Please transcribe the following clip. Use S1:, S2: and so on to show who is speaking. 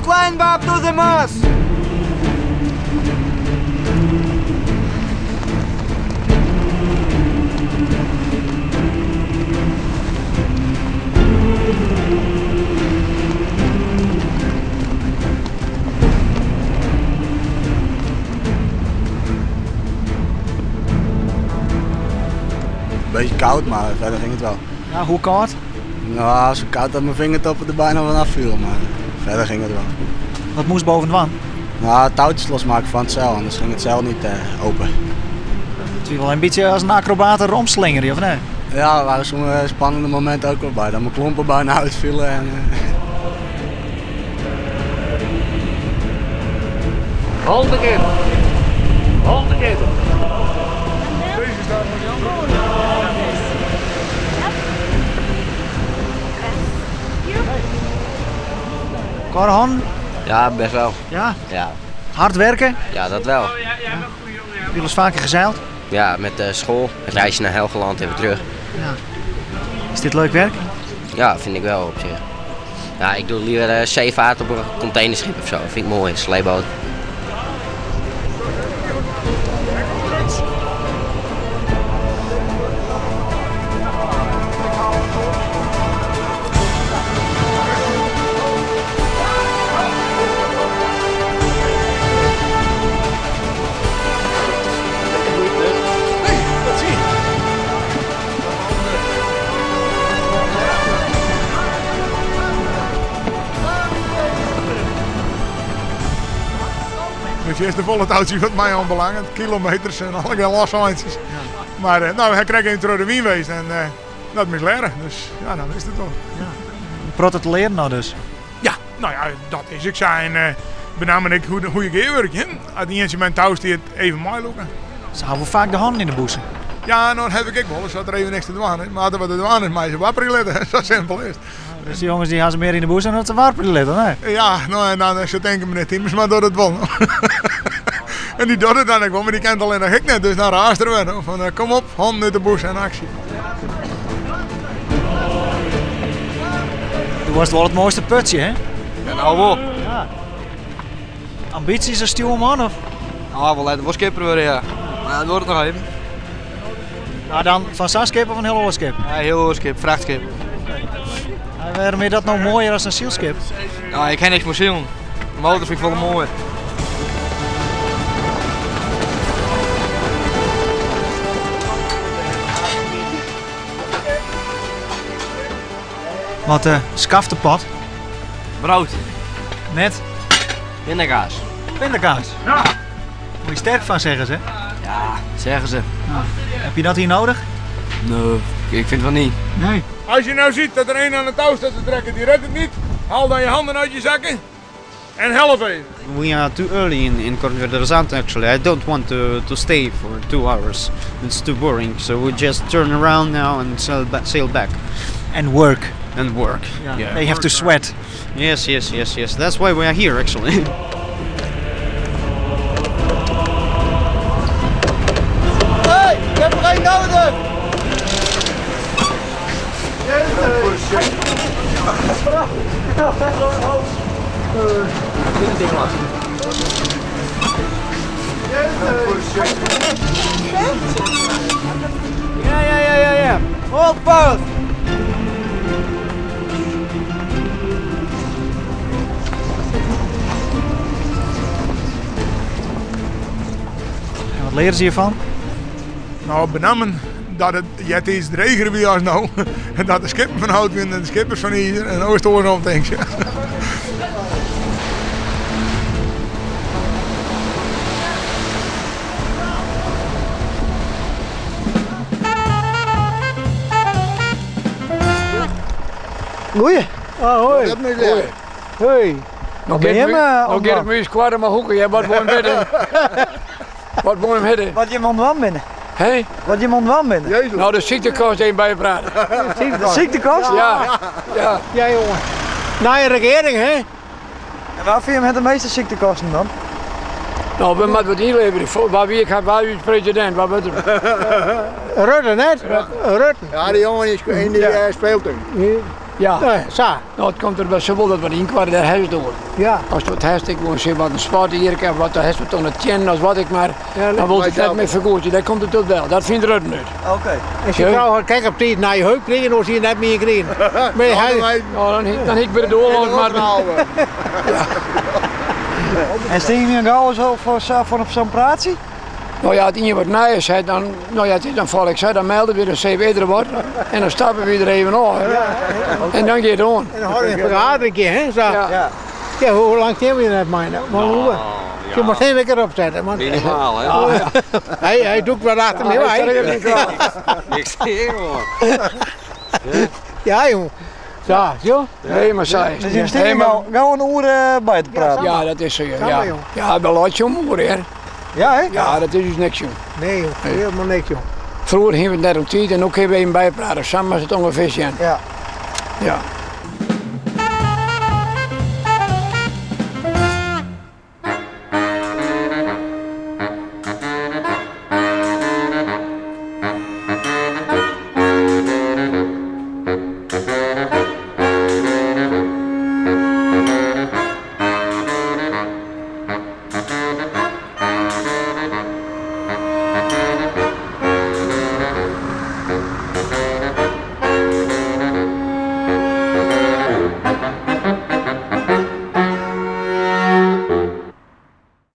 S1: Climb up to the mast!
S2: Beetje koud, maar verder ging het wel.
S3: Ja, hoe koud?
S2: Nou, zo koud dat mijn vingertoppen er bijna van afvielen, maar verder ging het wel.
S3: Wat moest bovenaan?
S2: Nou, touwtjes losmaken van het zeil, anders ging het zeil niet open.
S3: Het is wel een beetje als een acrobaat eromslingeren, of nee?
S2: Ja, er waren sommige spannende momenten ook wel bij, dat mijn klompen bijna uitvielen. En,
S4: Handen in. Handen in.
S3: Korhan?
S5: Ja, best wel.
S3: Ja?
S5: Ja.
S3: Hard werken?
S5: Ja, dat wel.
S3: Heb je wel eens vaker gezeild?
S5: Ja, met de school. Het reisje naar Helgoland en weer terug.
S3: Ja. Is dit leuk werk?
S5: Ja, vind ik wel op zich. Ja, ik doe liever zeevaart op een containerschip of zo. Vind ik mooi, een sleepboot.
S6: Het is de volle touwtje wat mij aanbelangt. Kilometers en alle loshandjes. Ja. Maar nou, hij kreeg een door de wien wezen en dat misleren. Dus ja, dan is het wel.
S3: Ja. Prot het leren nou dus?
S6: Ja, nou ja, dat is ik zijn. Bename ik hoe ik hier werk. Als die eentje mijn touw stiert, even mooi lopen.
S3: Ze houden vaak de handen in de boezem.
S6: Ja, nou dat heb ik ook wel eens, dat er even niks te doen is. Maar wat er doen is, maar ze wapperen letten. Zo simpel is het.
S3: Ja, dus die jongens die gaan ze meer in de boezem dan dat ze wapperen letten, hè?
S6: Ja, nou en dan ze denken meneer Timmers maar door het wel. En die doet het dan ook wel, maar die kent alleen nog ik net, dus naar raast er weer. Van kom op, handen in de boezem en actie.
S3: Du was wel het mooiste putje, hè?
S7: Ja, nou wel.
S3: Ja. Ambities als stuurman of?
S7: Nou, wel lekker wel skipper worden, ja. Maar dat wordt het nog even.
S3: Nou dan van zo'n schip of een heel ander schip?
S7: Ja, heel ander schip, vrachtschip.
S3: Okay. Waarom is dat nou mooier dan een zeilschip?
S7: Nou, ik ken niks meer zeilen. De motor vind ik wel mooi.
S3: Wat skaftepot?
S7: Brood.
S3: Met?
S5: Pindakaas.
S3: Pindakaas?
S6: Ja.
S3: Moet je sterk van zeggen ze?
S7: Ja, zeggen ze.
S3: Nou, heb je dat hier nodig?
S7: Nee, ik vind het wel niet.
S3: Nee.
S6: Als je nou ziet dat er een aan de touw staat te trekken, die redt het niet. Haal dan je handen uit je zakken en help even.
S8: We are too early in Kornwerderzand actually. I don't want to stay for 2 hours. It's too boring. So we just turn around now and sail back.
S3: And work.
S8: And work.
S3: Yeah.
S8: Yeah.
S3: They have to sweat.
S8: Yes, yes, yes, yes. That's why we are here actually.
S1: Hey, ik heb er één nodig! Ja, ja, ja, ja, ja. Hold fast!
S3: En wat leren ze hiervan?
S6: Nou, benamen dat het jet iets dreger wie als nou. En dat de skippen van hout winnen en de skippers van hier en Oost-Oorlog om, denk je.
S1: Goeie.
S4: Ah, hoi.
S2: Dat moet leren.
S1: Hoi.
S4: Nou
S1: ben je hem,
S4: Nou get het me eens kwaad maar hoeken. Ja, wat moet hem hebben? Wat moet hem hebben?
S1: Wat je mond binnen?
S4: Hé?
S1: Wat je mond binnen?
S2: Jezus.
S4: Nou, de ziektekost een bij je praten.
S1: De ziektekost?
S4: Ja. Ja.
S1: Ja, jongen.
S4: Na je regering, hè?
S1: En waar vind je hem het de meeste ziektekosten dan?
S4: Nou, we moeten wat inleveren. Waar wie ik ga, waar wie is president? Waar wordt het?
S1: Rutte, net? Rutte.
S2: Ja, die jongen is, die, speelt hem.
S4: Ja.
S9: Ja, sa.
S4: No, it komt der wel, se wol dat wat ynkoarte, dêr hast it oer.
S9: Ja.
S4: As wat hast, ik wol sjen wat in sport hier, of wat hast wat oan de teannen as wat ik mar,
S9: Ja,
S4: dan wol se dat net fergoedzje, dêr komt it op del. Dat fynt Rutten út.
S1: Oké.
S9: En syn frou hat krekt op tiid nije heup krigen, oars hie er net mear krigen. Maar hy,
S4: No, dan hie ik by de doar lâns mar.
S1: En stean je gau zo voor zo'n praatsje?
S4: No ja, as ien wat nijs hat, dan, no ja, it is dan fal ik sa, dan melde we de CV er wat en dan stappe we der even ôf. En dan giet it oan.
S9: En dan hâlde we in fergadering, hè? Sa.
S4: Ja.
S9: Ja, hoe lang stean we net mei? Nou, hoe? Je moat geen wekker opzetten. Want
S7: Minimaal, hè?
S9: Hy doet wat achter my wei.
S7: Ik zie gewoon.
S9: Ja, jong. Sa, zo.
S4: Nee, maar sa is
S1: Dus
S4: het.
S1: je
S4: Nee,
S1: steekt
S4: maar-
S1: gauw een oer bij te praten.
S4: Ja, dat is zo. Ja,
S9: Samen,
S4: ja.
S9: jong.
S4: Ja, wel laat je om oer, hè.
S1: Ja, hè?
S4: Ja, dat is dus niks, jong.
S9: Nee, jong. Helemaal niks, jong.
S4: Vroeger gingen we het net om tijd en ook kunnen we even bijpraten. Samen is het ongeveer zijn.
S1: Ja.
S4: Ja.